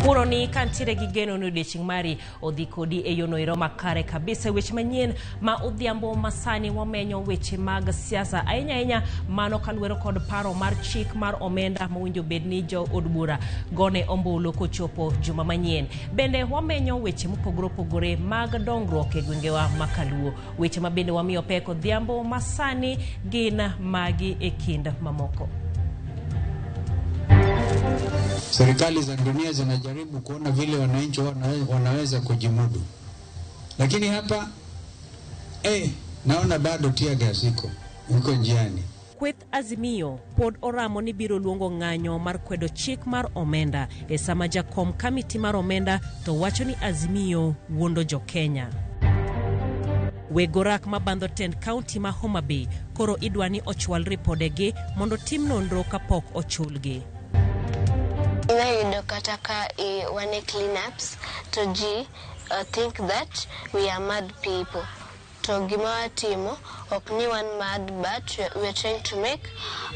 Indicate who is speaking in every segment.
Speaker 1: Kuro ni kantiere gi geno ni odiechieng' mari odhi kodi e yono ero makare kabisa. Weche manyien ma odhiambo masani wamenyo weche mag siasa ahinya ahinya mano kaluwore kod paro mar chik mar omenda mowinjo bed ni jo od bura gone ombulu kochopo juma manyien. Bende wamenyo weche mopogore opogore mag dongruok e gwengewa ma Kaluo. Weche ma bende wamiyo pek odhiambo masani gin magi e kind mamoko.
Speaker 2: Serikali za dunia zinajaribu kuona vile wananchi wanaweza kujimudu, lakini hapa naona bado tear gas iko njiani.
Speaker 1: Kweth Azimio pod oramo ni biro luongo ng'anyo mar kwedo chik mar omenda e sama jakom kamiti mar omenda to wacho ni Azimio wuondo jo Kenya. Weg orak mabandho tend kaunti ma Homa Bay koro idwa ni ochwal ripodegi mondo tim nonro kapok ochulgi.
Speaker 3: Inyayudo kata ka wan e cleanups to ji think that we are mad people. To gima watimo ok ni wan mad, but we are trying to make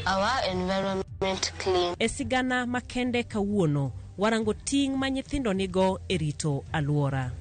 Speaker 3: our environment clean.
Speaker 1: E sigana makende kawuono, warango ting' ma nyithindo nigo e rito alwora.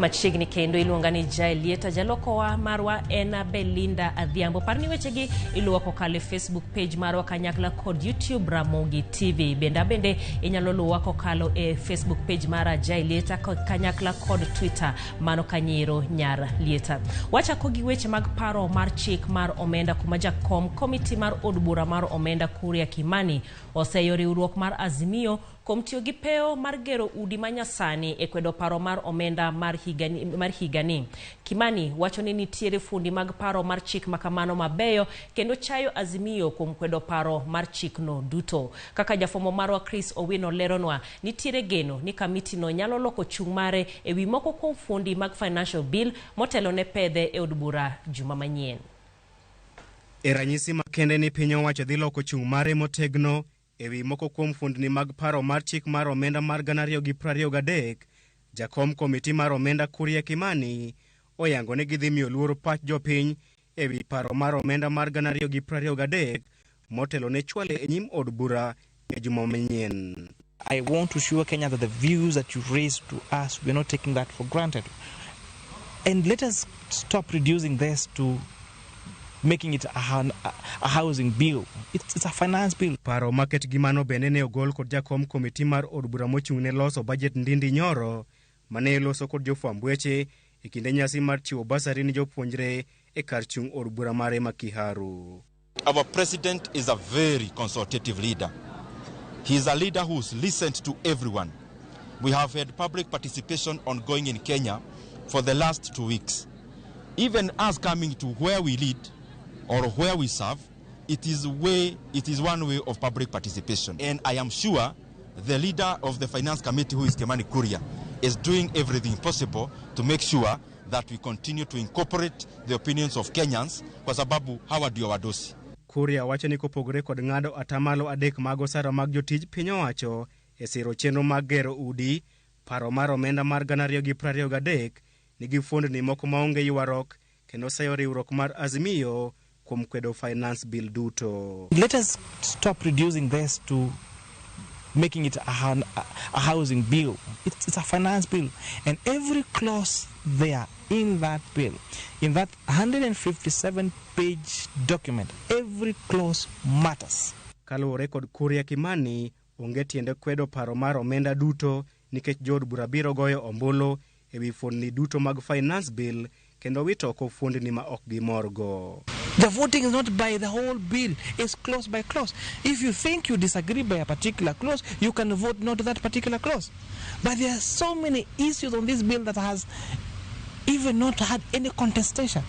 Speaker 1: Machiegni kendo iluonga ni Jael Lieta, jalokowa marwa en Belinda Adhiambo. Par ni wechegi iluwo kokalo e Facebook page marwa kanyakla kod YouTube Ramogi TV. Bende inyalo luwa kokalo e Facebook page mara Jael Lieta kanyakla kod Twitter mano Kanyiro Nyar Lieta. Wachako gi weche mag paro mar chik mar omenda kuma jakom komiti mar od bura mar omenda Kuria Kimani oseyo riwruok mar Azimio kuom tiyo gi peo mar gero udi manyasani e kwedo paro mar omenda mar higani. Kimani wacho ni nitiere fundi mag paro mar chik makamano mabeyo kendo chayo Azimio kuom kwedo paro mar chikno duto. Kaka jafwambo marwa Chris Owino leronwa, nitiere geno ni kamitino nyalo loko chung' mare e wi moko kuom fundi mag financial bill motelo ne pedhe e od bura juma manyien.
Speaker 4: E ranyisi makende ni piny owacho dhi loko chung' mare motegno e wi moko kuom fundni mag paro mar chik mar omenda mar 2023, jakom komiti mar omenda Kuria Kimani oyango ni gidhi miyo luor pach jopiny e wi paro mar omenda mar 2023 motelo ne chwale e nyim od bura e juma manyien.
Speaker 5: I want to assure Kenya that the views that you raised to us, we're not taking that for granted. And let us stop reducing this to making it a housing bill. It's a finance bill.
Speaker 4: Paro maket gimano bende ne ogol kod jakom komiti mar od bura mochung' ne loso budget Ndindi Nyoro mane loso kod jofwamb weche e kinde nyasi mar chiwo basari ne jopuonjre e kar chung' od bura mare ma Kiharu.
Speaker 6: Our president is a very consultative leader. He is a leader who's listened to everyone. We have had public participation ongoing in Kenya for the last 2 weeks. Even us coming to where we lead or where we serve, it is one way of public participation. And I am sure the leader of the Finance Committee, who is Kimani Kuria, is doing everything possible to make sure that we continue to incorporate the opinions of Kenyans, kwa sababu hawa ndio wadosi.
Speaker 4: Kuria wacho ni kopogore kod ng'ado atamalo 3 mag osara mag jotij piny owacho e siro chenro mag gero udi, paro mar omenda mar 2023 nigi fuondni moko maonge ywaruok kendo sayo riwruok mar Azimio kuom kwedo finance bill duto.
Speaker 5: Let us stop reducing this to making it a housing bill. It's a finance bill, and every clause there in that bill, in that 157-page document, every clause matters.
Speaker 4: Kaluwore kod Kuria Kimani, onge tiende kwedo paro mar omenda duto nikech jood bura biro goyo ombulu e wi fuondni duto mag finance bill kendo wito oko fuondni ma ok gimorgo.
Speaker 5: The voting is not by the whole bill, it's clause by clause. If you think you disagree by a particular clause, you can vote no to that particular clause. But there are so many issues on this bill that has even not had any contestation.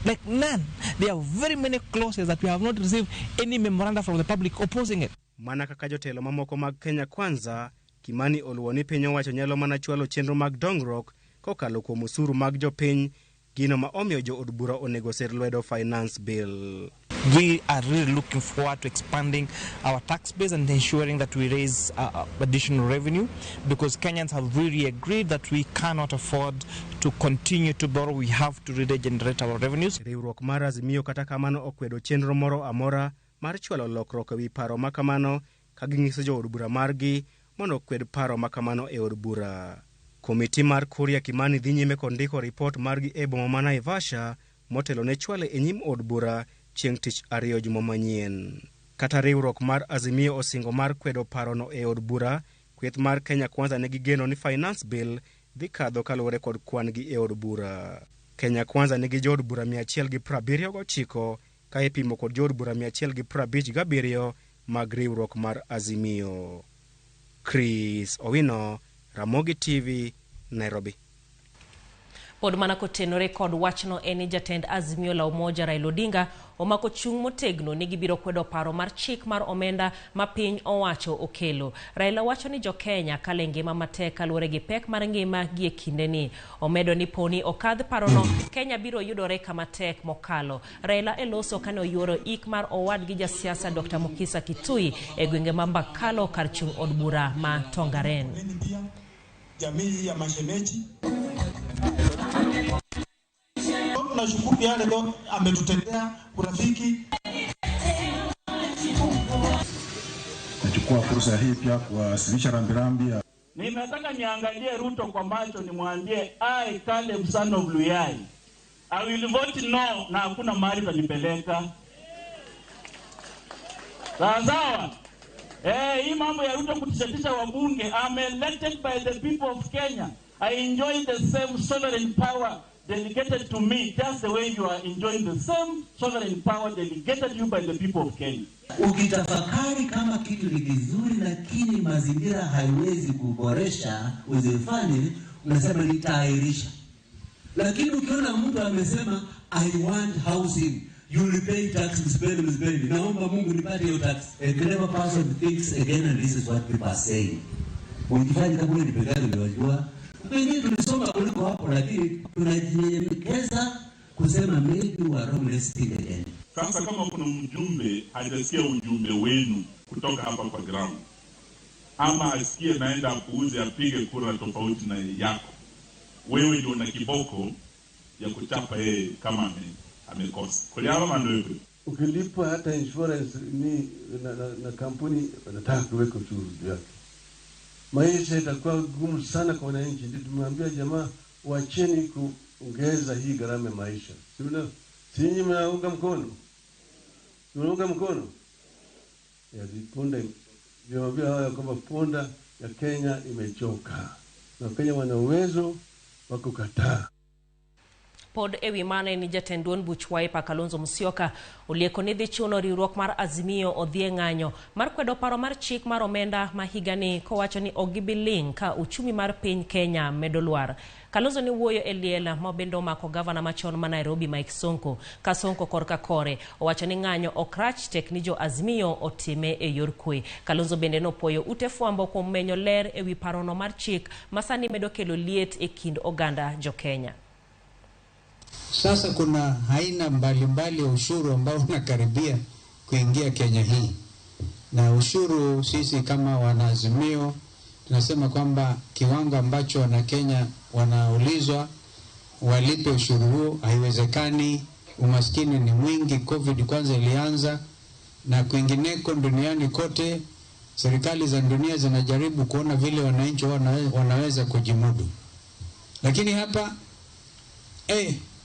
Speaker 5: Like none. There are very many clauses that we have not received any memoranda from the public opposing it.
Speaker 4: Mana kaka jotelo mamoko mag Kenya Kwanza, Kimani oluwo ni piny owacho nyalo mana chwalo chenro mag dongruok kokalo kuom osuru mag jopiny, gino ma omiyo jo od bura onego sir lwedo finance bill.
Speaker 5: We are really looking forward to expanding our tax base and ensuring that we raise additional revenue, because Kenyans have really agreed that we cannot afford to continue to borrow. We have to really generate our revenues.
Speaker 4: Riwruok mar Azimio kata kamano okwedo chenro moro amora mar chwalo lokruok ewi paro ma kamano ka ging'iso jood bura margi mondo okwed paro ma kamano e od bura. Komiti mar Kuria Kimani dhi nyime kod ndiko ripot margi e boma ma Naivasha motelo ne chwale e nyim od bura chieng' tich ariyo juma manyien. Kata riwruok mar Azimio osingo mar kwedo parono e od bura, kweth mar Kenya Kwanza nigi geno ni Finance Bill dhi kadho kaluwore kod kwan gi e od bura. Kenya Kwanza nigi jood bura 179 ka ipimo kod jood bura 157 mag riwruok mar Azimio. Chris Owino, Ramogi TV, Nairobi.
Speaker 1: Pod mana kotenore kod wachno en ni jatend Azimio la Umoja Raila Odinga omako chung' motegno ni gibiro kwedo paro mar chik mar omenda ma piny owacho okelo. Raila wacho ni jo-Kenya kalo e ngima matek kaluwore gi pek mar ngima gi e kindeni. Omedo ni poni okadh parono, Kenya biro yudore kama tek mokalo. Raila e loso kane oyuoro ik mar owadgi jasiasa Dr. Mukisa Kitui e gwenge ma Mbakalo kar chung' od bura ma Tongaren.
Speaker 7: Jamii ya mashemeji tunashukuru yale leo ametutendea urafiki.
Speaker 8: Nachukua fursa hii pia kuwasilisha rambirambi ya
Speaker 9: Ninataka niangalie Ruto kwa macho nimwambie, I Caleb son of Luyai, I will vote no, na hakuna mahali tanipeleka. Sawa sawa. Hii mambo ya Ruto kutishatisha wabunge, I'm elected by the people of Kenya. I enjoy the same sovereign power delegated to me, just the way you are enjoying the same sovereign power delegated you by the people of Kenya.
Speaker 10: Ukitafakari kama kitu ni kizuri, lakini mazingira haiwezi kuboresha uzifanye, unasema nitaahirisha. Lakini ukiona mtu amesema I want housing, you will pay tax, msipende msipende, naomba Mungu nipate hiyo tax. A clever person thinks again, and this is what people are saying. Ukifanya kama wewe ni peke yako ndio wajua. Pengine tulisoma kuliko hapo, lakini tunajinyenyekeza kusema maybe we are wrong, let's think again.
Speaker 11: Sasa kama kuna mjumbe hajasikia ujumbe wenu kutoka hapa kwa ground, ama asikie naenda apuuze apige kura tofauti na yako, wewe ndio una kiboko ya kuchapa yeye kama amekosa. Kwa ndio
Speaker 12: ukilipa hata insurance ni na kampuni wanataka kuweka ushuru juu yake. Maisha itakuwa gumu sana kwa wananchi. Ndio tumwambia jamaa wacheni kuongeza hii gharama ya maisha. Si nyinyi mnaunga mkono? Mnaunga mkono? Ya punda, niwaambia haya kwamba punda ya Kenya imechoka. Na Kenya wana uwezo wa kukataa.
Speaker 1: Pod ewi mane ni jatend duond buch Wiper Kalonzo Musyoka olieko ni dhi chuno riwruok mar Azimio odhi e ng'anyo mar kwedo paro mar chik mar omenda ma higani, kowacho ni ok gibi ling' ka uchumi mar piny Kenya medo lwar. Kalonzo ne wuoyo e liel ma bende omako gavana machon ma Nairobi Mike Sonko. Ka Sonko korka kore owacho ni ng'anyo ok rach tek ni jo Azimio otime e yor kwe. Kalonzo bende nopuoyo ute fwambo kuom menyo ler ewi parono mar chik ma sani medo kelo liet e kind oganda jo Kenya.
Speaker 2: Sasa kuna aina mbalimbali ya ushuru ambao unakaribia kuingia Kenya hii. Na ushuru sisi kama wanaazimio tunasema kwamba kiwango ambacho wana Kenya wanaulizwa walipe ushuru huo haiwezekani. Umaskini ni mwingi, COVID kwanza ilianza, na kwingineko duniani kote serikali za dunia zinajaribu kuona vile wananchi wanaweza kujimudu. Lakini hapa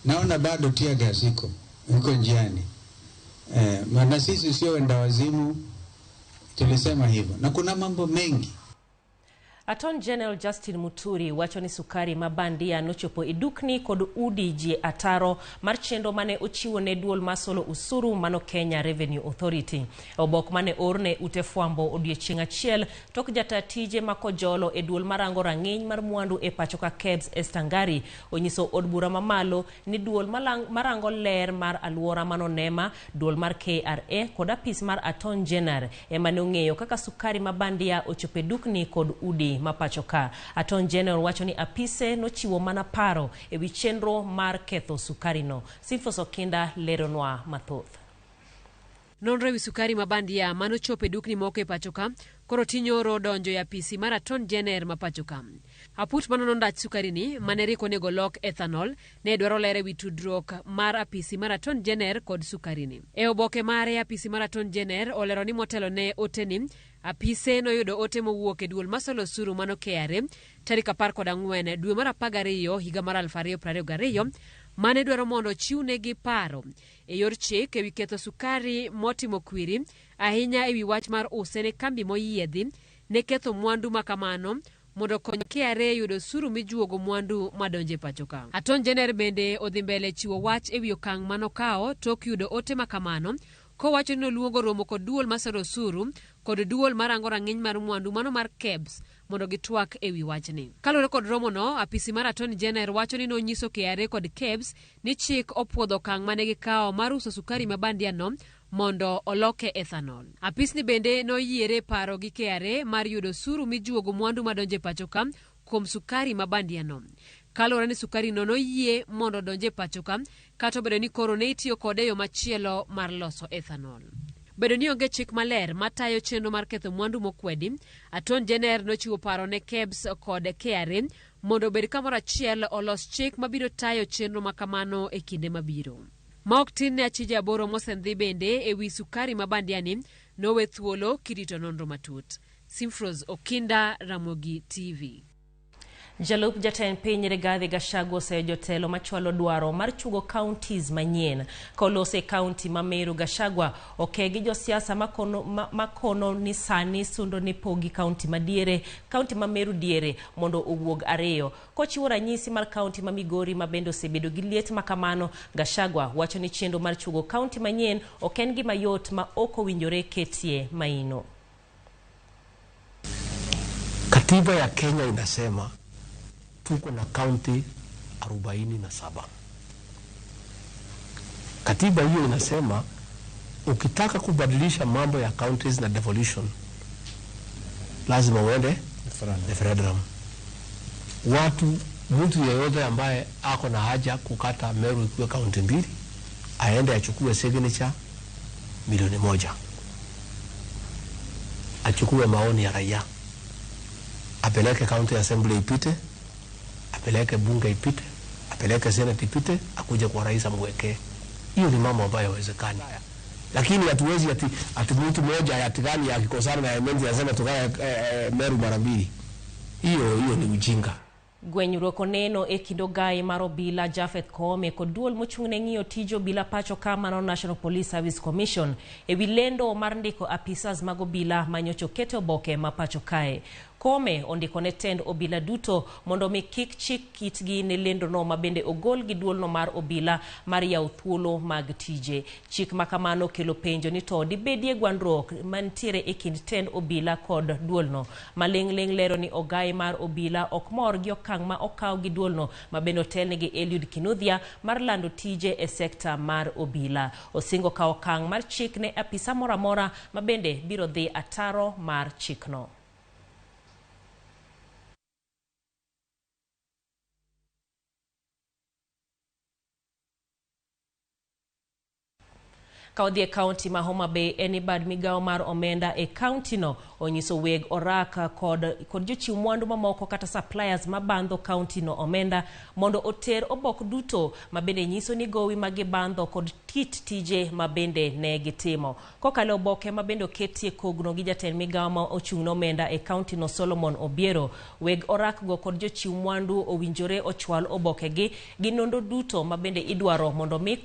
Speaker 2: naona bado tear gas iko njiani. Maana sisi sio wenda wazimu, tulisema hivyo. Na kuna mambo mengi.
Speaker 1: Attorney General Justin Muturi wacho ni sukari mabandia nochopo e dukni kod udi ji ataro mar chenro mane ochiwo ne duol masolo usuru mano Kenya Revenue Authority. Obok mane orne ute fwambo odiechieng' achiel tok jata tije makojolo e duol marango rang'iny mar mwandu e pacho ka KEBS Esther Ngari onyiso od bura mamalo ni duol marango ler mar aluora mano NEMA, duol mar KRA kod apis mar Attorney General ema ne ong'eyo kaka sukari mabandia ochopo e dukni kod udi mapacho ka. Attorney General wacho ni apise nochiwo mana paro ewi chenro mar ketho sukari no. Simfos Okinda leronwa mathoth.
Speaker 13: Nonro ewi sukari ma bandia manochopo e dukni moko e pachoka koro tinyoro donjo e apisi mar Attorney General ma pachoka. Aput manono ndach sukari ni mane rik onego lok ethanol ne dwaro ler ewi tudruok mar apisi mar Attorney General kod sukari ni. E oboke mare apisi mar Attorney General olero ni motelo ne oteni apise noyudo ote mowuok e duol masolo osuru mano KRA tarik 14 dwe mar 12 higa mar 2022 mane dwaro mondo ochiwnegi paro e yor chik ewi ketho sukari motimo kwiri ahinya ewi wach mar use ne kambi moyiedhi ne ketho mwandu ma kamano mondo okony KRA yudo osuru mijuogo mwandu madonjo e pacho ka. Attorney General bende odhi mbele chiwo wach ewi okang' manokawo tok yudo ote ma kamano kowacho ni noluongo romo kod duol masolo osuru kod duol marango rang'iny mar mwandu mano mar KEBS mondo gitwak ewi wachni. Kaluwore kod romono, apisi mar Attorney General wacho ni nonyiso KRA kod KEBS ni chik opuodho okang' mane gikawo mar uso sukari ma bandia no mondo oloke ethanol. Apisni bende noyiere paro gi KRA mar yudo osuru mijuogo mwandu madonjo e pacho ka kuom sukari ma bandia no. Kaluwore ni sukari no noyie mondo odonj e pacho ka kata obedo ni koro ne itiyo kode e yo machielo mar loso ethanol. Bedo ni onge chik maler matayo chenro mar ketho mwandu mokwedi, Attorney General nochiwo paro ne KEBS kod KRA mondo obed kamoro achiel olos chik mabiro tayo chenro ma kamano e kinde mabiro. Ma ok tin ne achije 8 mosendhi bende ewi sukari ma bandia ni nowe thuolo kirito nonro matut. Simfros Okinda, Ramogi TV.
Speaker 1: Jalup jatend piny Rigathi Gachagua oseyo jotelo machwalo dwaro mar chugo counties manyien. Kolose county ma Meru, Gachagua oke gi josiasa makono ni sani sundo ni pogi county madiere, county ma Meru diere mondo owuog 2. Kochiwo ranyisi mar county ma Migori ma bende osebedo gi liet makamano, Gachagua wacho ni chenro mar chugo county manyien ok en gima yot ma ok owinjore ketie maino.
Speaker 14: Katiba ya Kenya inasema tuko na kaunti 47. Katiba hiyo inasema ukitaka kubadilisha mambo ya counties na devolution lazima uende referendum. Watu, mtu yeyote ambaye ako na haja kukata Meru ikuwe kaunti 2 aende achukue signature 1,000,000 milioni, achukue maoni ya raia, apeleke county assembly ipite, apeleke bunge ipite, apeleke senate ipite, akuje kwa rais amwekee. Hiyo ni mambo ambayo hayawezekani. Lakini hatuwezi ati mtu mmoja ati gani akikosana na Menzi anasema tukae Meru mara 2. Hiyo ni ujinga.
Speaker 1: Gwenyruok oneno e kind ogai mar obila Japheth Koome kod duol mochung' ne ng'iyo tij obila pacho ka mano National Police Service Commission ewi lendo mar ndiko apisas mag obila manyocha oket e oboke ma pacho kae. Koome ondiko ne tend obila duto mondo mi kik chik kitgi ne lendono ma bende ogol gi duolno mar obila mar yawo thuolo mag tije. Chik ma kamano kelo penjo ni to dibedie gwandruok mantiere e kind tend obila kod duolno. Maling'ling' lero ni ogai mar obila ok mor gi okang' ma okaw gi duolno ma bende otelne gi Eliud Kinuthia mar lando tije e sekta mar obila. Osingo kawo okang' mar chik ne apisa moro amora ma bende biro dhi ataro mar chikno. Ka odhi e kaunti ma Homa Bay, en bad migawo mar omenda e kaunti no onyiso weg oraka kod jochiw mwandu mamoko kata suppliers mabandho kaunti no omenda mondo oter obok duto ma bende nyiso ni gowi ma gibandho kod kit tije ma bende ne gitimo. Kokalo oboke ma bende oketie kogno gi jatend migawo ma ochung' ne omenda e kaunti no Solomon Obiero, weg orak go kod jochiw mwandu owinjore ochwal obokegi gi nonro duto ma bende idwaro mondo mi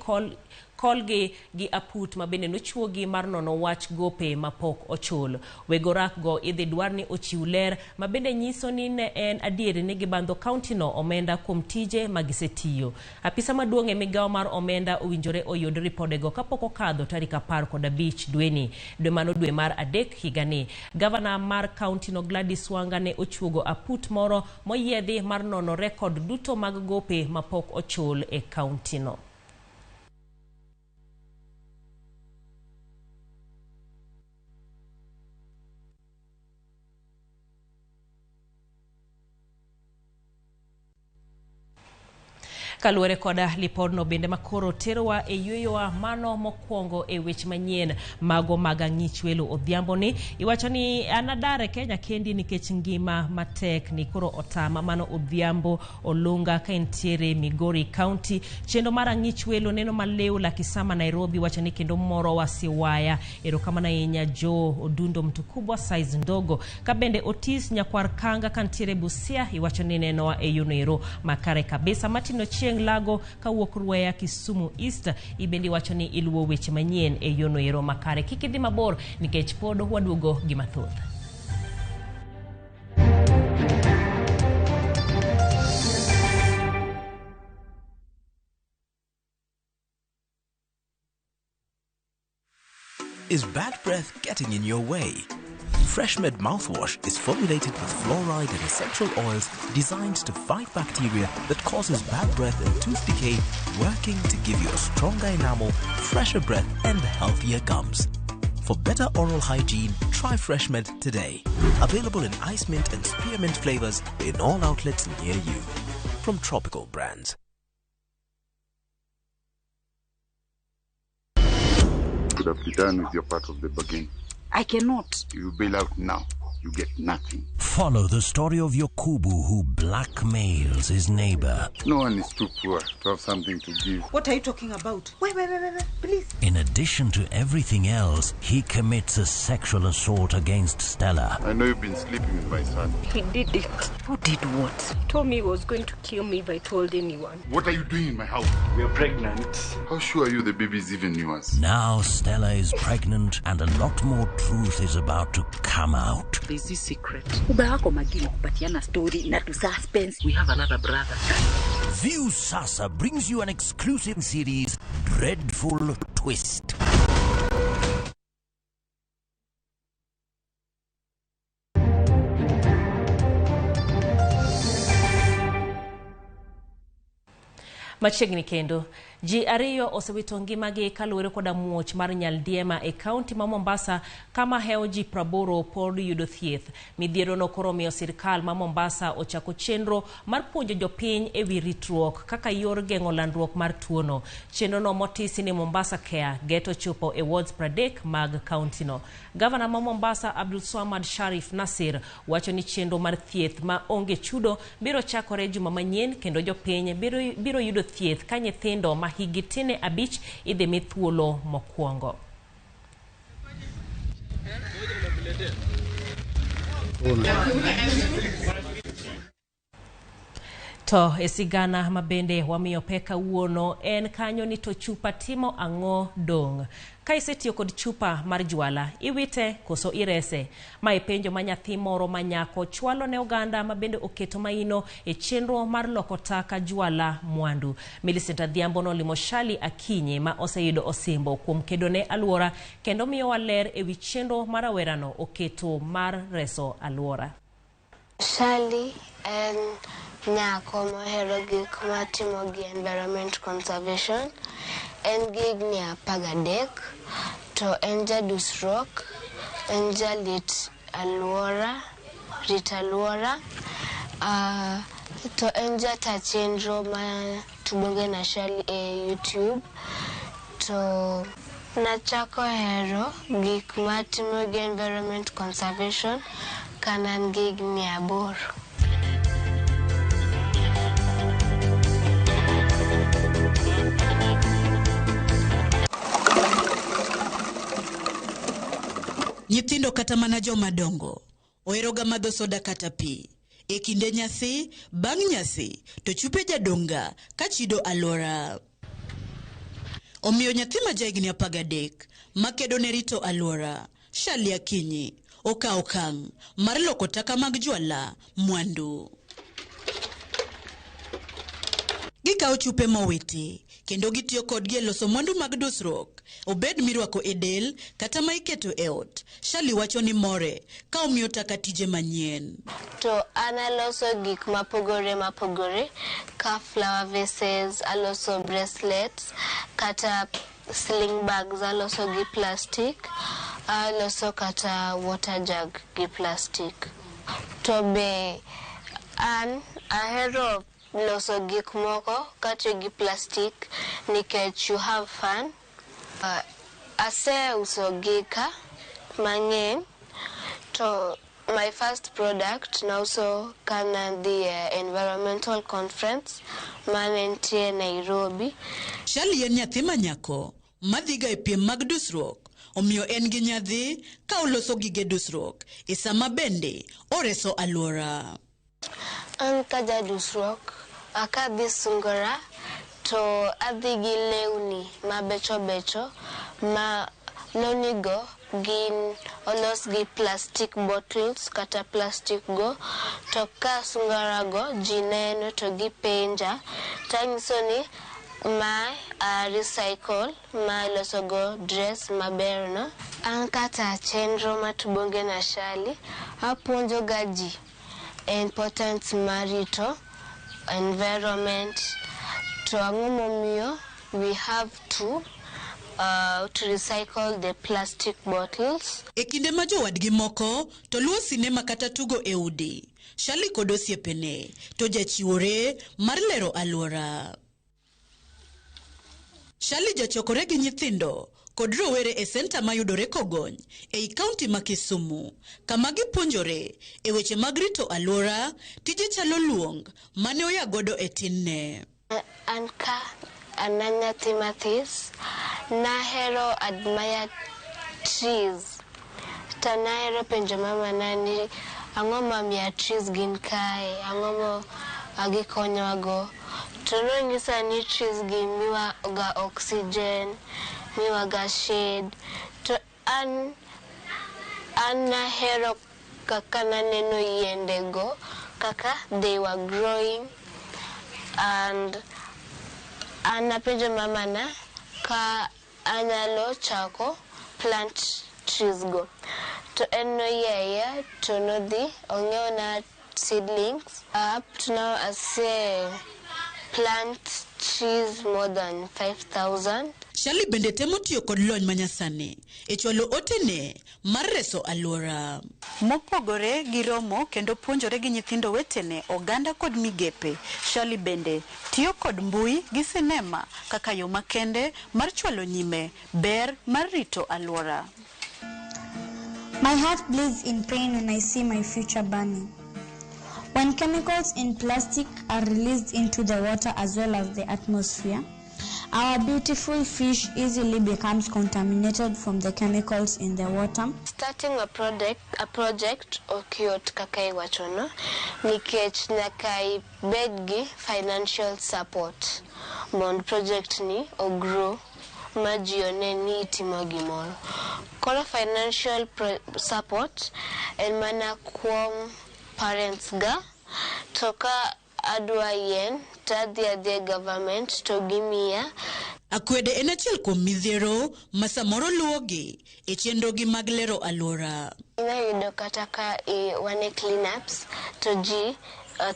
Speaker 1: kolgi gi aput ma bende nochuogi mar nono wach gope mapok ochul. Weg orak go idhi dwar ni ochiw ler ma bende nyiso ni ne en adieri ni gibandho kaunti no omenda kuom tije ma gisetiyo. Apisa maduong' e migawo mar omenda owinjore oyud ripodego kapok okadho tarik 15 dweni, dwe mano dwe mar 3 higani. Gavana mar kaunti no Gladys Wanga ne ochuogo aput moro moyiedhi mar nono rekod duto mag gope mapok ochul e kaunti no. Kaluwore koda lipodno bende makoro terowa e yweyowa mano mokwongo e weche manyien mago mag ang'ich welo odhiambo ni iwacho ni an adar e Kenya kendi nikech ngima matek ni koro otama. Mano Odhiambo Olunga ka entiere Migori County. Chenro mar ang'ich welo neno maliw Lakisama Nairobi wacho ni kendo morowa siwaya. Erokamano ahinya Jo Odundo Mtukubwa size ndogo. Ka bende Otis Nyakwar Kanga kantiere Busia iwacho ni nenowa e yono ero makare kabisa. Martin Ochieng Lago kawuok Ruaya Kisumu East ibendi wacho ni iluwo weche manyien e yono ero makare. Kik idhi mabor nikech pod waduogo gi mathoth.
Speaker 15: Is bad breath getting in your way? FreshMed mouthwash is formulated with fluoride and essential oils designed to fight bacteria that causes bad breath and tooth decay, working to give you a stronger enamel, fresher breath, and healthier gums. For better oral hygiene, try FreshMed today. Available in ice mint and spearmint flavors in all outlets near you. From Tropical Brands.
Speaker 16: Could have be done with your part of the bargain.
Speaker 17: I cannot.
Speaker 16: You bail out now, you get nothing.
Speaker 18: Follow the story of Yokubu who blackmails his neighbor.
Speaker 16: No one is too poor to have something to give.
Speaker 17: What are you talking about? Wait, wait, wait, wait, wait, please.
Speaker 18: In addition to everything else, he commits a sexual assault against Stella.
Speaker 16: I know you've been sleeping with my son.
Speaker 19: He did it.
Speaker 17: Who did what?
Speaker 19: He told me he was going to kill me if I told anyone.
Speaker 16: What are you doing in my house?
Speaker 20: We are pregnant.
Speaker 16: How sure are you the baby is even yours?
Speaker 18: Now Stella is pregnant and a lot more truth is about to come out.
Speaker 17: There's this secret. Uba wako magini kupatiana story na tu suspense.
Speaker 20: We have another brother.
Speaker 18: View Sasa brings you an exclusive series, Dreadful Twist.
Speaker 1: Machiegni kendo ji ariyo osewito ngimagi kaluwore koda muoch mar nyaldiema e kaunti ma Mombasa kama hewo ji 80 pod yudo thieth. Midhiero no koro miyo sirkal ma Mombasa ochako chenro mar puonjo jopiny e wi ritruok kaka yor geng'o landruok mar tuono. Chenro no motisi ni Mombasa Care geto chopo e wards 30 mag kaunti no. Gavana ma Mombasa Abdulswamad Sharif Nasir wacho ni chenro mar thieth ma onge chudo biro chakore juma manyien kendo jopiny biro yudo thieth ka nyithindo ma higi tine 5 idhi mi thuolo mokwongo. To e sigana mabende wamiyo pek kawuono en kanyo ni to chupa timo ang'o dong'. Ka isetiyo kod chupa mar jwala, iwite koso irese? Ma e penjo ma nyathi moro ma nyako chwalo ne oganda ma bende oketo maino e chenro mar loko taka jwala mwandu. Millicent Adhiambo nolimo Shali Akinyi ma oseyudo osimbo kuom kedo ne alwora kendo miyowa ler ewi chenro ma rawerano oketo mar reso alwora.
Speaker 3: Shali en nyako mohero gik matimo gi environment conservation. En gi higni 13 to en jadusruok, en jalit alwora, rit alwora, to en jata chenro ma Tubonge na Shali e YouTube. To nachako hero gik matimo gi environment conservation ka ne an gi higni 8.
Speaker 21: Nyithindo kata mana joma dongo oheroga madho soda kata pi. E kinde nyasi, bang' nyasi, to chupe jadonga ka chido alwora. Omiyo nyathi ma jahigni 13 makedo ne rito alwora, Shali Akinyi, okawo okang' mar loko taka mag jwala mwandu. Gikawo chupe mowiti kendo gitiyo kodgi e loso mwandu mag dusruok, obed mirwako e del kata ma iketo e ot. Shali wacho ni more ka omiyo taka tije manyien.
Speaker 3: To an aloso gik mapogore mapogore ka flower vases, aloso bracelets kata sling bags aloso gi plastic, aloso kata water jug gi plastic. To be an ahero loso gik moko katiyo gi plastic nikech you have fun. Aseuso gika mang'eny to my first product nauso kanadhi e environmental conference mane nitie Nairobi.
Speaker 21: Shali en nyathi ma nyako madhiga e piem mag dusruok, omiyo en gi nyadhi ka oloso gige dusruok e sama bende oreso alwora.
Speaker 3: An ka jadusruok, akadhi sungora to adhi gi lewni mabecho becho ma lewni go gin olos gi plastic bottles kata plastic go, to ka sungora go ji neno to gipenja tanyiso ni ma a recycle ma iloso go dress maber no. An kata chenro mar Tubonge na Shali, apuonjo ga ji importance mar rito environment to ang'o momiyo we have to recycle the plastic bottles.
Speaker 21: E kinde ma jowadgi moko to luwo sinema kata tugo e udi, Shali kod osiepene to jachiwore mar lero alwora. Shali jachokore gi nyithindo kod rowere e senta mayudore Kogony ei kaunti ma Kisumu, kama gipuonjore e weche mag rito alwora, tije chalo luong mane oya godo e tinne.
Speaker 3: An ka an nyathi mathis, nahero admire trees. To nahero penjo mamana ni ang'o momiyo trees gin kae, ang'o ma gikonyowago. To nonyisa ni trees gi miwa ga oxygen, miwa ga shade. To an nahero kaka naneno yiende go, kaka they were growing. And an napenjo mamana ka anyalo chako plant trees go. To en noyie to nodhi ong'iewna seedlings. Up to now ase plant trees more than 5,000.
Speaker 21: Shali bende temo tiyo kod lony manyasani e chwalo otene mar reso alwora.
Speaker 17: Mopogore gi romo kendo puonjore gi nyithindo wetene, oganda kod migepe, Shali bende tiyo kod mbui gi sinema kaka yo makende mar chwalo nyime ber mar rito alwora.
Speaker 6: My heart bleeds in pain when I see my future burning. When chemicals in plastic are released into the water as well as the atmosphere, our beautiful fish easily becomes contaminated from the chemicals in the water.
Speaker 3: Starting a project ok yot kaka iwachono nikech nyaka ibed gi financial support mondo project ni ogrow ma ji one ni itimo gimoro. Koro financial support en mana kuom parents ga, to ka adwa yien to adhi adhiya e government to gimiya.
Speaker 21: Akwede en achiel kuom midhiero ma samoro luwogi e chenrogi mag lero alwora.
Speaker 3: Inyalo kata ka wan e cleanups to ji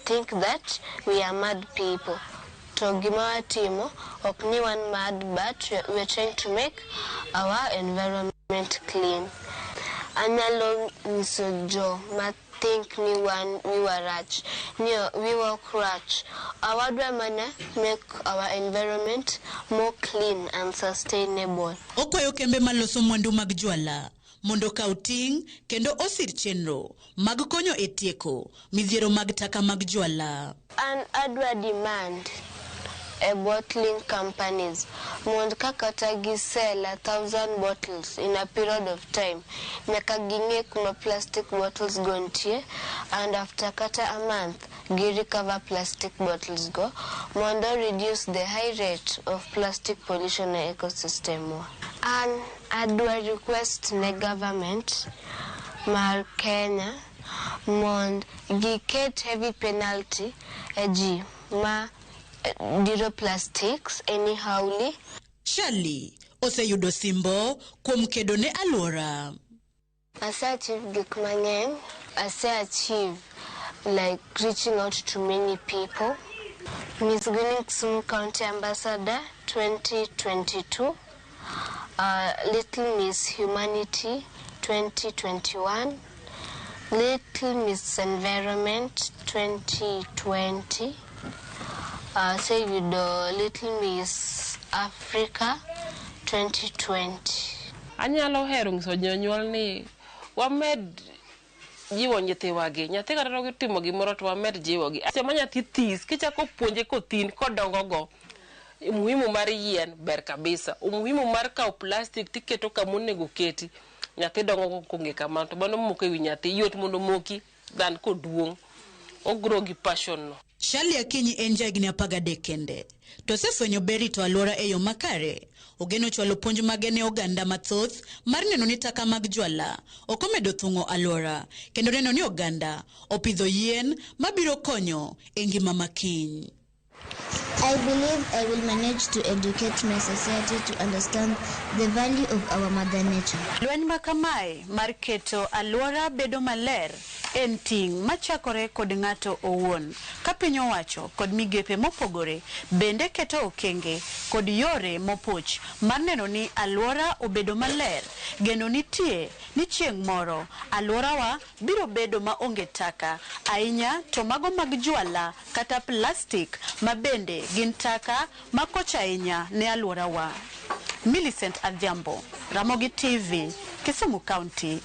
Speaker 3: think that we are mad people. To gima watimo ok ni wan mad, but we are trying to make our environment clean. Anyalo nyiso jo ma think ni wan wiwa rach, ni wiwa ok rach. Awadwa mana make our environment more clean and sustainable.
Speaker 21: Okwayo kembe maloso mwandu mag jwala mondo okaw ting' kendo osir chenro mag konyo e tieko midhiero mag taka mag jwala.
Speaker 3: An adwa demand e bottling companies mondo ka kata gisell 1,000 bottles in a period of time, nyaka ging'e kuma plastic bottles go nitie, and after kata a month gi recover plastic bottles go mondo reduce the high rate of plastic pollution e ecosystem wa. An adwa request ne government mar Kenya mondo giket heavy penalty e ji ma diro plastics anyhowly.
Speaker 21: Shali oseyudo simbo kuom kedo ne alwora.
Speaker 3: Ase achieve gik mang'eny. Ase achieve like reaching out to many people. Miss Greening Kisumu County Ambassador 2022, Little Miss Humanity 2021, Little Miss Environment 2020, Aseyudo Little Miss Africa 2020.
Speaker 5: Anyalo hero nyiso jonyuol ni wamed jiwo nyithiwagi. Nyathi kata timo gimoro to wamed jiwogi. Sama nyathi this, kichako puonje kothin kodongo go, umuhimu mar yien ber kabisa. Umuhimu mar kawo plastic tiketo kamonego keti. Nyathi dongo kong'e kamano to mano moko ewi nyathi yot mondo moki than koduong'. Ogro gi passion no.
Speaker 21: Shirley Akinyi en jahigni 13 kende, to osefwenyo ber rito alwora e yo makare. Ogeno chwalo puonj mage ne oganda mathoth mar neno ni taka mag jwala ok omedo thung'o alwora kendo neno ni oganda opidho yien mabiro konyo e ngima makiny.
Speaker 6: I believe I will manage to educate my society to understand the value of our mother nature.
Speaker 17: Lweny ma kamae mar keto alwora bedo maler en ting' machakore kod ng'ato owuon. Ka piny owacho kod migepe mopogore bende keto okenge kod yore mopuch mar neno ni alwora obedo maler. Geno nitie ni chieng' moro alworawa biro bedo maonge taka, ahinya to mago mag jwala kata plastik ma bende gin taka makoch ahinya ne alworawa. Millicent Adhiambo, Ramogi TV, Kisumu County.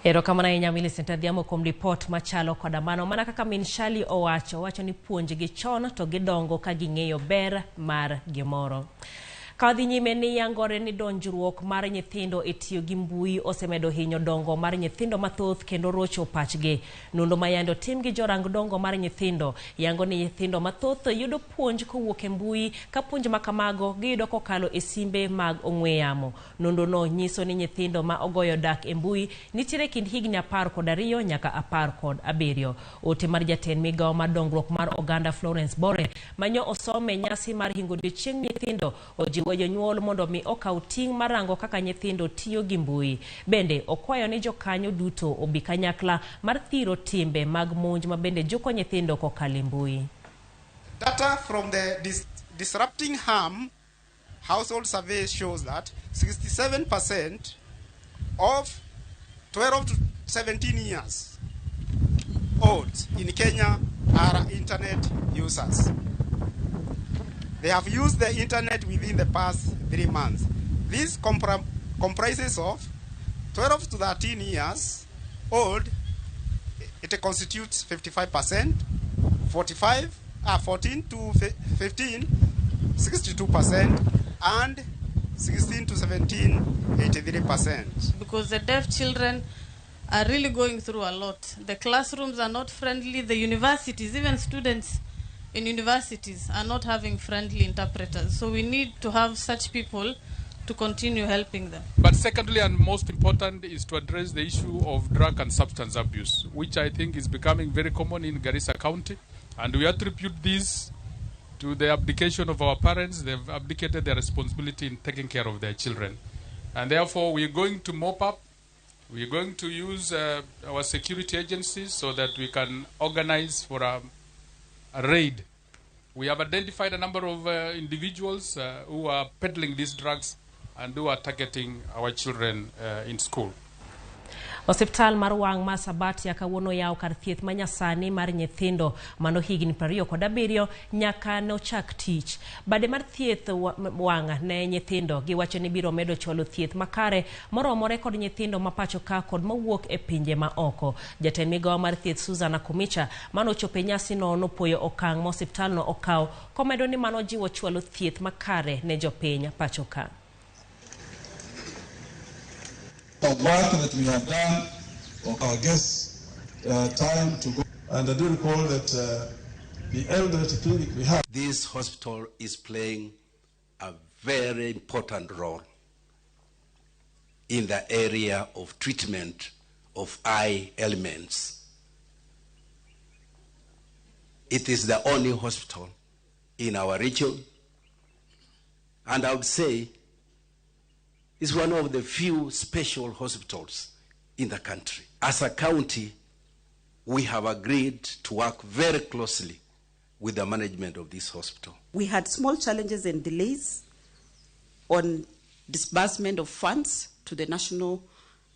Speaker 1: Erokamano ahinya Millicent Adhiambo kuom ripot machalo koda mano. Mana kaka min Shirley owacho ni puonjgi chon to gidongo ka ging'eyo ber mar gimoro. Ka wadhi nyime ni yangore ni donjruok mar nyithindo e tiyo gi mbui osemedo hinyo dongo mar nyithindo mathoth kendo rocho pachgi. Nonro ma yande otim gi jorang dongo mar nyithindo yango ni nyithindo mathoth yudo puonj kowuok e mbui ka puonj ma kamago giyudo kokalo e simbe mag ong'we yamo. Nonro no nyiso ni nyithindo ma ogoyo dak e mbui nitiere kind higni 12 nyaka 17. Ote mar jatend migawo mar dongruok mar oganda Florence Bore manyo osome nyasi mar hingo odiochieng' nyithindo ojiwo jonyuol mondo mi okaw ting' mar rango kaka nyithindo tiyo gi mbui. Bende okwayo ni jokanyo duto obi kanyakla mar thiro timbe mag monj ma bende juko nyithindo kokalo e mbui.
Speaker 22: Data from the Disrupting Harm household survey shows that 67% of 12 to 17 years old in Kenya are internet users. They have used the internet within the past 3 months. This comprises of 12 to 13 years old. It constitutes 55%, 14 to 15, 62%, and 16 to 17, 83%.
Speaker 23: Because the deaf children are really going through a lot. The classrooms are not friendly. The universities, even students in universities, are not having friendly interpreters. So we need to have such people to continue helping them.
Speaker 24: But secondly, and most important, is to address the issue of drug and substance abuse, which I think is becoming very common in Garissa County. And we attribute this to the abdication of our parents. They've abdicated their responsibility in taking care of their children. And therefore, we're going to mop up. We're going to use our security agencies so that we can organize for a raid. We have identified a number of individuals who are peddling these drugs and who are targeting our children in school.
Speaker 1: Osiptal mar wang' ma Sabatia kawuono yawo kar thieth ma nyasani mar nyithindo mano higni 27 nyaka nochak tich. Bade mar thieth wang' ne nyithindo giwacho ni biro medo chwalo thieth makare moromore kod nyithindo ma pacho ka kod mawuok e pinje ma oko. Jatend migawo mar thieth Susan Akumicha mano ochopo e nyasi no nopuoyo okang' ma osiptalno okawo komedo ni mano jiwo chwalo thieth makare ne jopiny pacho ka.
Speaker 8: Of work that we have done, of our guests' time to go. And I do recall that the elderly clinic we have.
Speaker 25: This hospital is playing a very important role in the area of treatment of eye ailments. It is the only hospital in our region, and I would say it's one of the few special hospitals in the country. As a county, we have agreed to work very closely with the management of this hospital.
Speaker 26: We had small challenges and delays on disbursement of funds to the National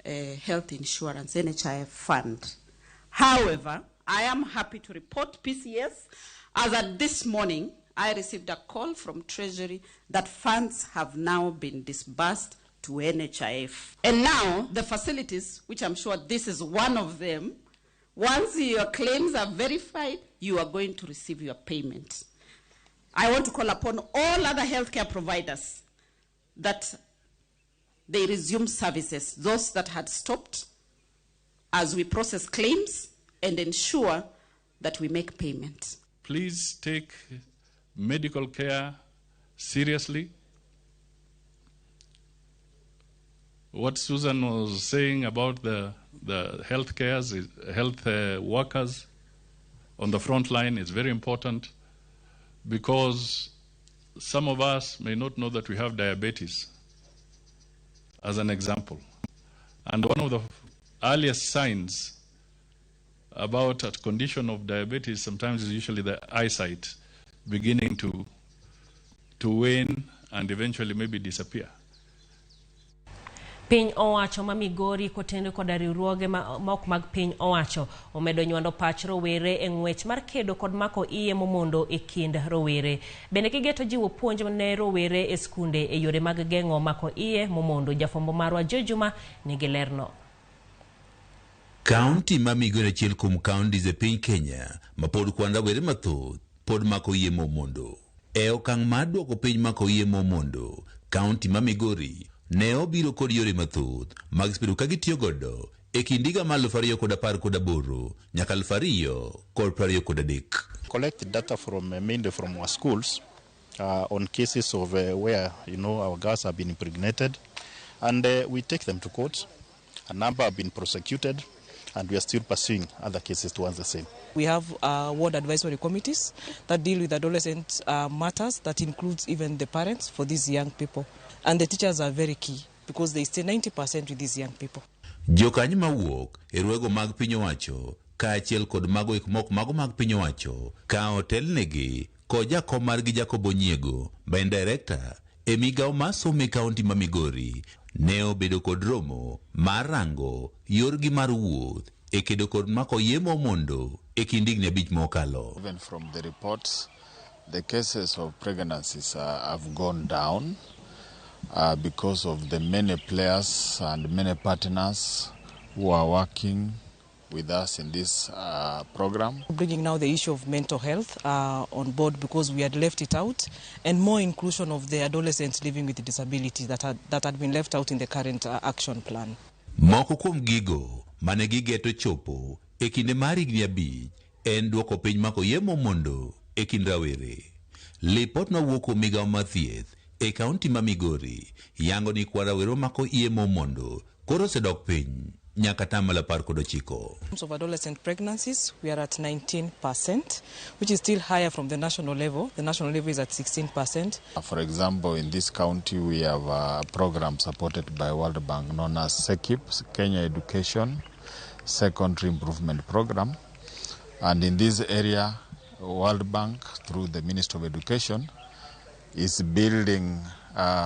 Speaker 26: Health Insurance, NHIF fund. However, I am happy to report PCS, as at this morning, I received a call from Treasury that funds have now been disbursed to NHIF. And now the facilities, which I'm sure this is one of them, once your claims are verified, you are going to receive your payment. I want to call upon all other healthcare providers that they resume services, those that had stopped, as we process claims and ensure that we make payment.
Speaker 24: Please take medical care seriously. What Susan was saying about the health workers on the front line is very important, because some of us may not know that we have diabetes, as an example. And one of the earliest signs about a condition of diabetes sometimes is usually the eyesight beginning to wane and eventually maybe disappear.
Speaker 1: Piny owacho ma Migori kotendo koda riwruoge ma ok mag piny owacho omedo nywando pach rowere e ng'wech mar kedo kod mako iye momondo e kind rowere. Bende gigeto jiwo puonj ne rowere e skunde e yore mag geng'o mako iye momondo. Jafwambo marwa Jojuma nigi lerno.
Speaker 4: Kaunti ma Migori achiel kuom counties e piny Kenya ma pod kwan rawere mathoth pod mako iye momondo. E okang' mar duoko piny mako iye momondo, kaunti ma Migori ne obiro kod yore mathoth mag bedo ka gitiyo godo e kind higa mar 2018 nyaka 2023.
Speaker 7: Collect data from mainly from our schools on cases of where our girls have been impregnated, and we take them to court. A number have been prosecuted, and we are still pursuing other cases towards the same.
Speaker 9: We have ward advisory committees that deal with adolescent matters, that includes even the parents for these young people. And the teachers are very key because they stay 90% with these young people.
Speaker 4: Jokanyo mawuok e rwego mag piny owacho kaachiel kod mago ek mok mago mag piny owacho ka otelnegi kod jakom margi Jacob Onyiego ma en director e migawo mar somo e kaunti ma Migori ne obedo kod romo mar rango yorgi mar wuoth e kedo kod mako iye momondo e kind higni 5 mokalo.
Speaker 10: Even from the reports, the cases of pregnancies have gone down because of the many players and many partners who are working with us in this program.
Speaker 9: Bringing now the issue of mental health on board, because we had left it out, and more inclusion of the adolescents living with disability that had been left out in the current action plan.
Speaker 4: Moko kuom gigo mane gigeto chopo e kinde mar higni 5 en duoko piny mako iye momondo e kind rawere. Lipot mawuok kuom migawo mar thieth e kaunti ma Migori yango ni kwan rawere mako iye momondo koro osedok piny nyaka 19%.
Speaker 9: In terms of adolescent pregnancies, we are at 19%, which is still higher from the national level. The national level is at 16%.
Speaker 10: For example, in this county, we have a program supported by World Bank known as SEKIP, Kenya Education Secondary Improvement Program. And in this area, World Bank, through the Ministry of Education, is building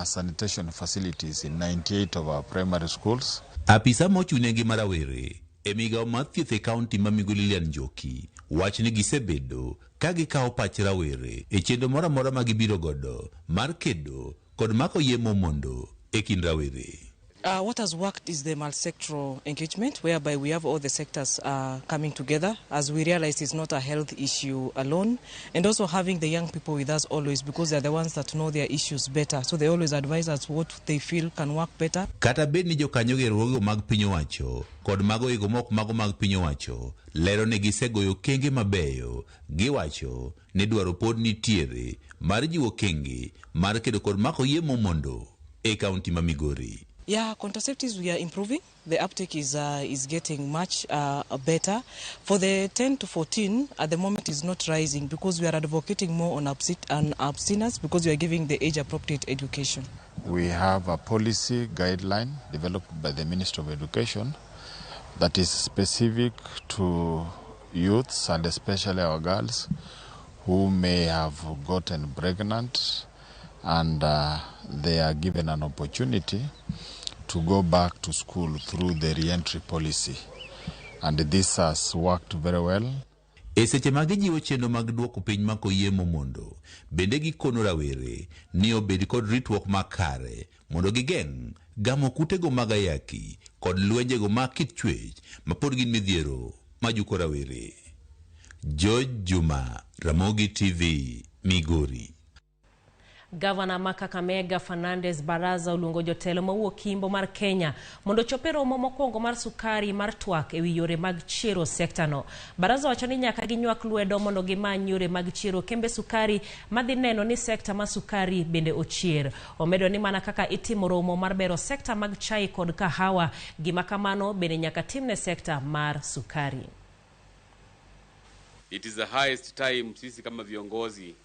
Speaker 10: sanitation facilities in 98 of our primary schools.
Speaker 4: Apisa mochung' ne ngima rawere e migawo mar thieth e kaunti ma Migori Lilian Njoki wacho ni gisebedo ka gikawo pach rawere e chenro moro amora ma gibiro godo mar kedo kod mako iye momondo e kind rawere.
Speaker 9: What has worked is the multi-sectoral engagement, whereby we have all the sectors coming together, as we realize it's not a health issue alone, and also having the young people with us always, because they are the ones that know their issues better, so they always advise us what they feel can work better.
Speaker 4: Kata bed ni jokanyo gi riwruoge mag piny owacho kod mago ego mok mago mag piny owacho lero ni gisegoyo okenge mabeyo, giwacho ni dwaro pod nitiere mar jiwo okenge mar kedo kod mako iye momondo e kaunti ma Migori.
Speaker 9: Yeah, contraceptives we are improving. The uptake is getting much better. For the 10 to 14, at the moment is not rising because we are advocating more on abstinence, because we are giving the age-appropriate education.
Speaker 10: We have a policy guideline developed by the Ministry of Education that is specific to youths and especially our girls who may have gotten pregnant, and they are given an opportunity to to go back to school through the re-entry policy. And this has worked very well.
Speaker 4: E seche ma gijiwo chenro mag duoko piny mako yemo mondo bende gikono rawere ni obed kod ritruok makare mondo gigeng' gamo kutego mag ayaki kod lwenjego mag kit chwech mapod gin midhiero majuko rawere. George Juma, Ramogi TV, Migori.
Speaker 1: Gavana ma Kakamega Fernandes Baraza oluongo jotelo mawuok Imbo mar Kenya mondo ochop e romo mokwongo mar sukari mar twak ewi yore mag chiero sektano. Baraza wacho ni nyaka ginywak lwedo mondo gimany yore mag chiero kembe sukari madhi neno ni sekta mar sukari bende ochier. Omedo ni mana kaka itimo romo mar bero sekta mag chai kod kahawa, gima kamano bende nyaka timne sekta mar sukari.
Speaker 2: It is the highest time sisi kama viongozi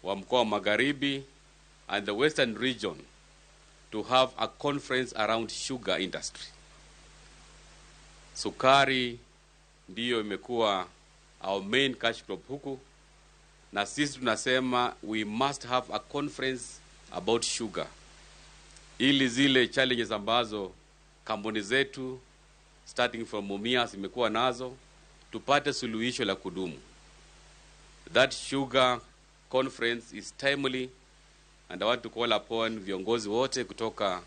Speaker 2: wa mkoa wa Magharibi and the Western region to have a conference around sugar industry. Sukari ndiyo imekuwa our main cash crop huku, na sisi tunasema we must have a conference about sugar, ili zile challenges ambazo kampuni zetu starting from Mumias imekuwa nazo tupate suluhisho la kudumu. That sugar conference is timely and I want to call upon viongozi wote kutoka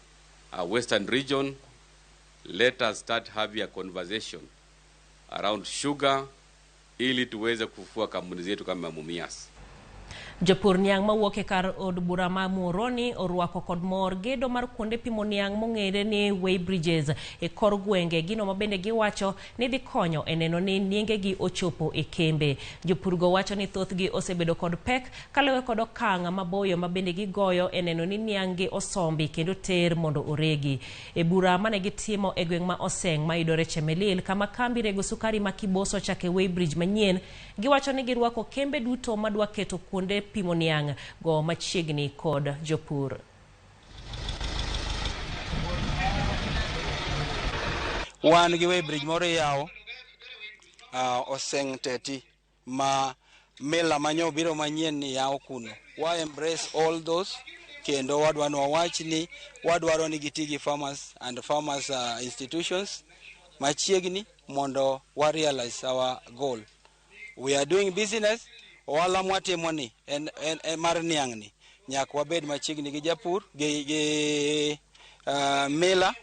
Speaker 2: Western region, let us start having a conversation around sugar ili tuweze kufufua kampuni zetu kama Mumias.
Speaker 1: Jopur niang' mawuok e kar od bura ma Muhoroni orwako kod mor gedo mar kuonde pimo niang' mong'ere ni weighbridges e kor gwenge, gino ma bende giwacho ni dhi konyo e neno ni niengegi ochopo e kembe. Jopurgo wacho ni thothgi osebedo kod pek kaluwore kod okang' maboyo ma bende gigoyo e neno ni niang' gi osombi kendo ter mondo oregi. E bura mane gitimo e gweng' ma Oseng' mayudore Chemelil, kama kambi rego sukari ma Kiboso ochake weighbridge manyien, giwacho ni girwako kembe duto madwa keto kuonde pimo niang' go machiegni kod jopur.
Speaker 11: Wan gi weighbridge moro iyawo Oseng Teti ma mila manyo biro manyien ni yawo kuno. Wa embrace all those kendo wadwa ni wawach ni wadwaro ni giti gi farmers and farmers institutions machiegni mondo wa realize our goal. We are doing business. Ohala mwatimo ni en mar niang' ni nyaka wabed machiegni gi japur gi mila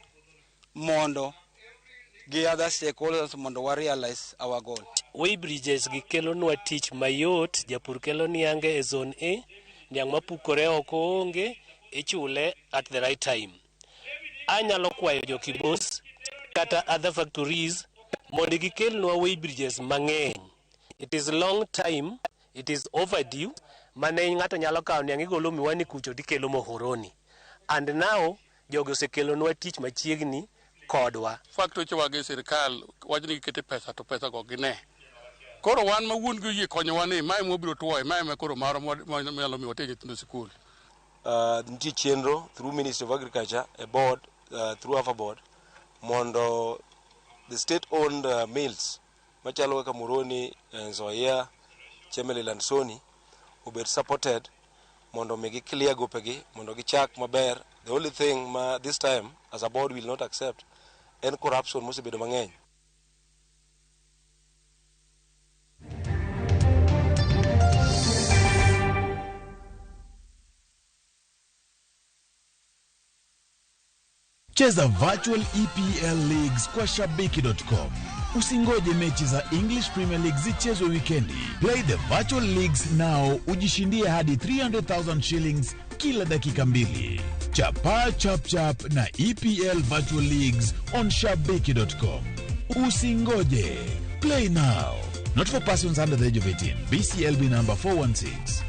Speaker 11: mondo gi other stakeholders mondo wa realize our goal.
Speaker 12: Weighbridges gi kelonwa tich mayot, japur kelo niange e zone A, niang' mapukore oko onge, ichule at the right time. Anyalo kwayo jo Kibos kata other factories mondo gikelnwa weighbridges mang'eny. It is long time, it is overdue, mane ng'ato nyalo kawo niang' igolo miwani kucho tikelo Muhoroni. And now jogi osekelonwa tich machiegni kodwa.
Speaker 13: Factory wa gi sirikal wacho ni gikete pesa to pesa go gine. Koro wan ma wuon gi oyie konyowa ni mae mwabiro tuoye, mae ma koro marwa manyalo miyo water nyithindo sikul.
Speaker 14: Nitie chenro through Ministry of Agriculture, a board, through AFA board, mondo the state-owned mills machalo kaka Muhoroni, Nzoia, Chemelil and Sony obed supported mondo mi gi clear gopegi mondo gichak maber. The only thing ma this time as a board will not accept en corruption mosebedo mang'eny.
Speaker 15: Cheza virtual EPL leagues kwa shabiki.com. Usingoje mechi za English Premier League zichezwe wikendi. Play the virtual leagues now, ujishindie hadi 300,000 shillings kila dakika mbili. Chapa chap chap na EPL virtual leagues on shabiki.com. Usingoje. Play now. Not for persons under the age of 18. BCLB number 416.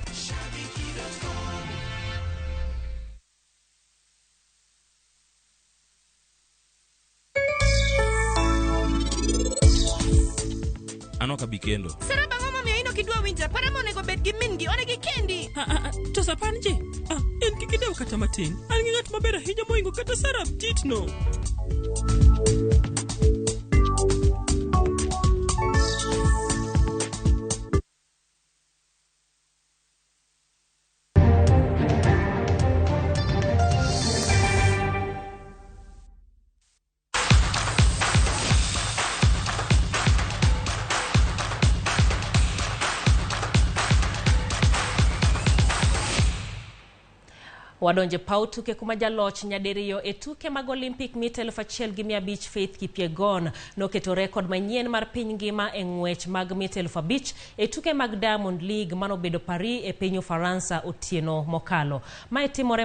Speaker 27: An ok abi kendo.
Speaker 28: Sarah bang'o momiyo in ok idwa winja? Para monego bed gi min gi, onego ikendi.
Speaker 29: To Sapan je? En kik idew kata matin. An gi ng'at maber ahinya mohingo kata Sarah Jitno.
Speaker 1: Wadonje paw tuke kuma jaloch nyadiriyo e tuke mag Olympic mita 1500 Faith Kipyegon noketo rekod manyien mar piny ngima e ng'wech mag mita 5000 e tuke mag Diamond League manobedo Paris e piny Ufaransa otieno mokalo. Mae timore